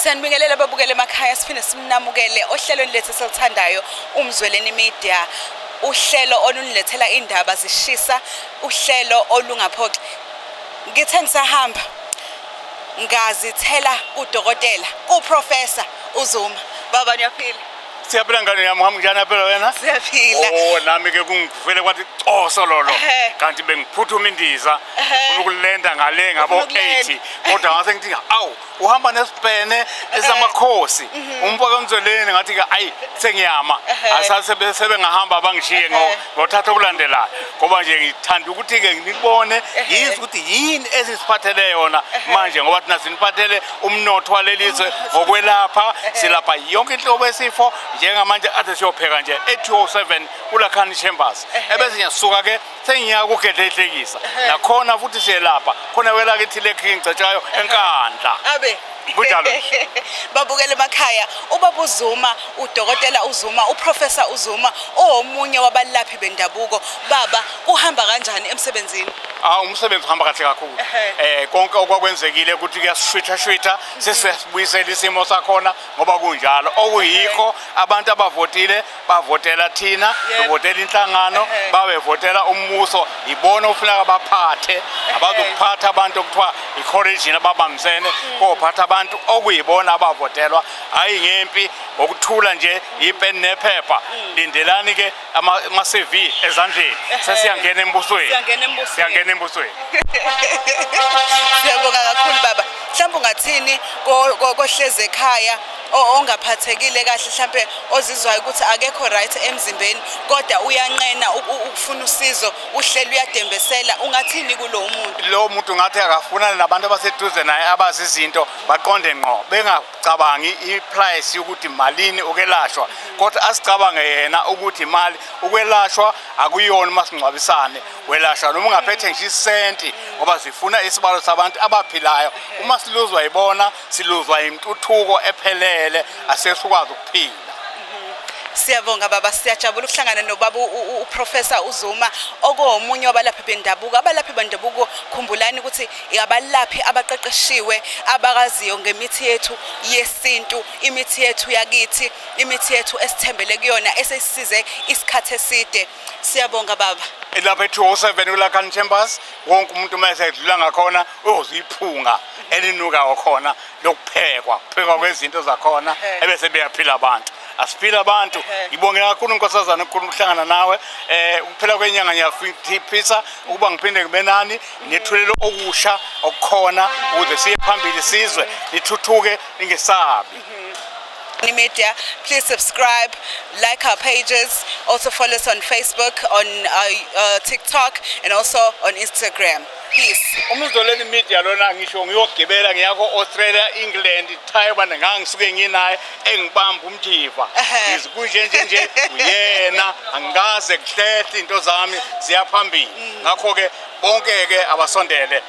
Siyanibingelela babukele emakhaya, siphinde simnamukele ohlelweni lethu esiluthandayo, Umzweleni Media, uhlelo olunilethela indaba zishisa, uhlelo olungaphoxi. Ngithe ngisahamba ngazithela kudokotela, kuProfessor uZuma. Baba, niyaphila? Siyaphila ngane yami, uhamba njani phela wena? Siyaphila. Oh, nami ke kungivele kwathi coso lolo. Kanti bengiphuthuma indiza, ngifuna ukulenda ngale ngabo Ufuna ukulenda. 8. Kodwa ngase ngithi awu, uhamba nesibhene esamakhosi. Umfaka uMzweleni, ngathi ke ayi, sengiyama. Asase sebengahamba bangishiye ngothatha okulandelayo. Ngoba nje ngithanda ukuthi ke ngibone, ngizwe ukuthi yini esisiphathele yona manje, ngoba thina siniphathele umnotho walelizwe ngokwelapha. Silapha yonke inhlobo yesifo. Njengamanje ade siyopheka nje e-207 kulakhani Chambers, ebese ngiyasuka ke sengiya kugedle ihlekisa nakhona futhi siyelapha khona welakithi leKing Cetshwayo eNkandla. Abe. Kunjalo nje. Babukele emakhaya, ubaba uZuma, udokotela uZuma, uProfessor uZuma, owomunye wabalaphi bendabuko. Baba, kuhamba kanjani emsebenzini? Ah, umsebenzi uhamba kahle kakhulu. Konke okwakwenzekile ukuthi kuyasishwitha shwitha, sesiyasibuyisela isimo sakhona ngoba kunjalo. Okuyikho abantu abavotile bavotela thina, bevotela inhlangano, babevotela umbuso, ibona ofuneka baphathe. Abazokuphatha abantu okuthiwa i-coalition ababambisene, kophatha abantu okuyibona abavotelwa, hayi ngempi, ngokuthula nje, ipeni nephepha. Lindelani ke ama-CV ezandleni, sesiyangena embusweni. Siyangena embusweni. Siyangena embusweni. Siyabonga kakhulu baba. Mhlawumbe ungathini kohlezi ekhaya ongaphathekile kahle, mhlambe ozizwayo ukuthi akekho right emzimbeni kodwa uyanqena ukufuna usizo, uhleli uyadembesela, ungathini kulo muntu? Lo muntu ngathi akafunane nabantu abaseduze naye abazi izinto, baqonde ngqo, bengacabangi i-price yokuthi malini ukelashwa, kodwa asicabange yena ukuthi imali ukwelashwa akuyona umasingcwabisane. Welashwa noma ungaphethe ngisho isenti, ngoba sifuna isibalo sabantu abaphilayo. Uma siluzwa yibona, siluzwa intuthuko ephelele, asesikwazi ukuphila. Siyabonga baba, siyajabula ukuhlangana nobaba uProfessor uZuma, okomunye wabalaphi bendabuko. Abalaphi bendabuko, khumbulani ukuthi abalaphi abaqeqeshiwe, abakaziyo ngemithi yethu yesintu, imithi yethu yakithi, imithi yethu esithembele kuyona esesisize isikhathi eside. Siyabonga baba. Lapha e-207 kulakhani Chambers, wonke umuntu uma esedlula ngakhona uyozwa iphunga elinukayo khona lokuphekwa, kuphekwa kwezinto zakhona, ebese beyaphila abantu. Asiphile abantu. Ngibonge kakhulu nkosazana ukukhuluma, ukuhlangana nawe. Ukuphela kwenyanga ngiyafisa ukuba ngiphinde ngibe nani, nithulele okusha okukhona ukuze siye phambili, sizwe nithuthuke, ningesabi. Media, please subscribe, like our pages, also follow us on Facebook, on TikTok, and also on Instagram. Peace. Umzweleni Media lona, ngisho ngiyogibela ngiyako Australia, England, Taiwan, ngangisuke nginaye engibamba umjiva. Ngizikunje nje nje uyena, angikaze kuhlehle, into zami ziya phambili. Ngakho ke bonke ke abasondele.